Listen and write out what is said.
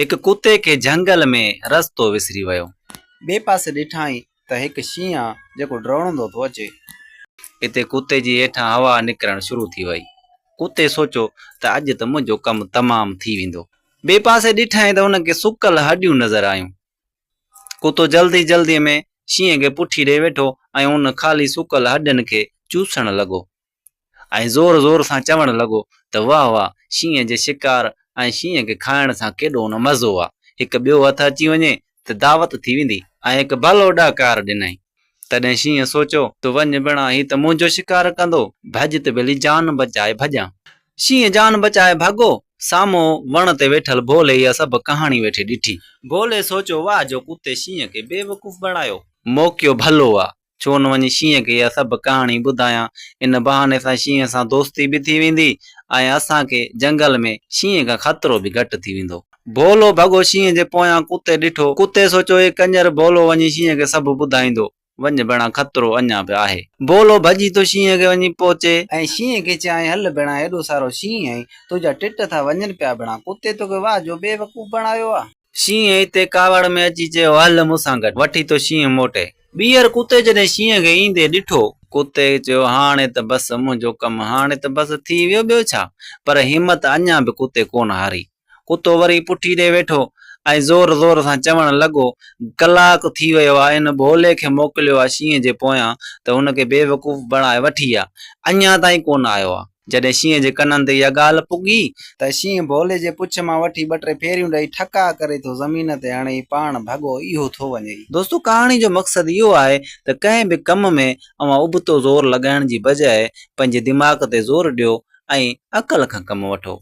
هڪ ڪتي کي جهنگل ۾ رستو وسري ويو. ٻئي پاسي ڏٺائين ته هڪ شينهن آ جيڪو ڊوڙندو ٿو اچي. اتي ڪتي جي هيٺان هوا نڪرڻ شروع ٿي وئي. ڪتي سوچيو ته اڄ ته منهنجو ڪم تمام ٿي ويندو. ٻئي پاسي ڏٺائين ته هن کي سڪل هڏيون نظر آيون. ڪتو جلدي جلدي ۾ شينهن کي پٺي ڏئي ويٺو ۽ ان خالي سڪل هڏين کي چوسڻ لڳو. ۽ زور زور سان چوڻ لڳو ته واهه واهه شينهن جي شڪار ۽ شينهن کي کائڻ سان ڪيڏو نه مزو آ، هڪ ٻيو هٿ اچي وڃي ته دعوت ٿي ويندي ۽ هڪ ڀلو ڏهڪار ڏنائين. تڏهن شينهن سوچيو ته وڃ ڀيڻا هي ته منهنجو شڪار ڪندو، ڀڄ ته ڀلي جان بچائي ڀڄان. شينهن جان بچائي ڀڳو، سامهون وڻ تي ويٺل ڀولي اها سڀ ڪهاڻي ويٺي ڏٺي. ڀولي سوچيو واهه جو ڪتي شينهن کي بيوقوف بڻايو. موقعو ڀلو آ، ڇو نه وڃي شينهن کي اها سڀ ڪهاڻي ٻڌايان. ان بهاني سان شينهن سان دوستي به ٿي ويندي ۽ اسان کي جنگل ۾ شينهن کان خطرو به گهٽ ٿي ويندو. ڀولو ڀڳو شينهن جي پويان ڪتي ڏٺو. ڪتي سوچيو هي ڪڃر ڀولو وڃي شينهن کي سڀ ٻڌائيندو. وڃ ڀيڻا خطرو اڃا به آهي. ڀولو ڀڄي ٿو شينهن کي وڃي پهچي. ۽ شينهن کي چيائين هل ڀيڻا هيڏو سارو شينهن آهين تنهنجا ٽٽ ٿا وڃن پيا ڀيڻا ڪتي توکي واهه جو بيوقوف بڻايو آ. شينهن اتي ڪاوڙ ۾ اچي چيو، هل مون سان گڏ. وٺي ٿو شينهن موٽي. ٻيهر ڪتي جڏهن شينهن کي ايندي ڏٺو. ڪتي چيو، هاڻي ته بس منهنجو ڪم هاڻي ته بس ٿي ويو ٻيو ڇا؟ پر همت اڃا به ڪتي ڪونه هاري. ڪتو وري پٺي ڏي ويٺو ۽ زور زور سان چوڻ لڳو، ڪلاڪ ٿي ويو آ، ان ڀولي کي موڪليو آ شينهن جي پويان ته هن کي بيوقوف بڻائي وٺي آ، اڃا تائين ڪونه آيو آ. جڏهن شينهن جي ڪنن تي اها ڳالهه پڳي. ته شينهن ڀولي جي پڇ مان وٺي ٻه ٽي ڦيريون ڏئي ٺڪاء ڪري ٿو زمين تي هڻي پاڻ ڀڳو اهو ٿو وڃي. دوستو ڪهاڻي جو مقصد اهو آهي ته ڪنهن به ڪم ۾ اوهان ابتو زور لڳائڻ جي بجاء پنهنجي دماغ تي زور ڏيو ۽ عقل کان ڪم وٺو.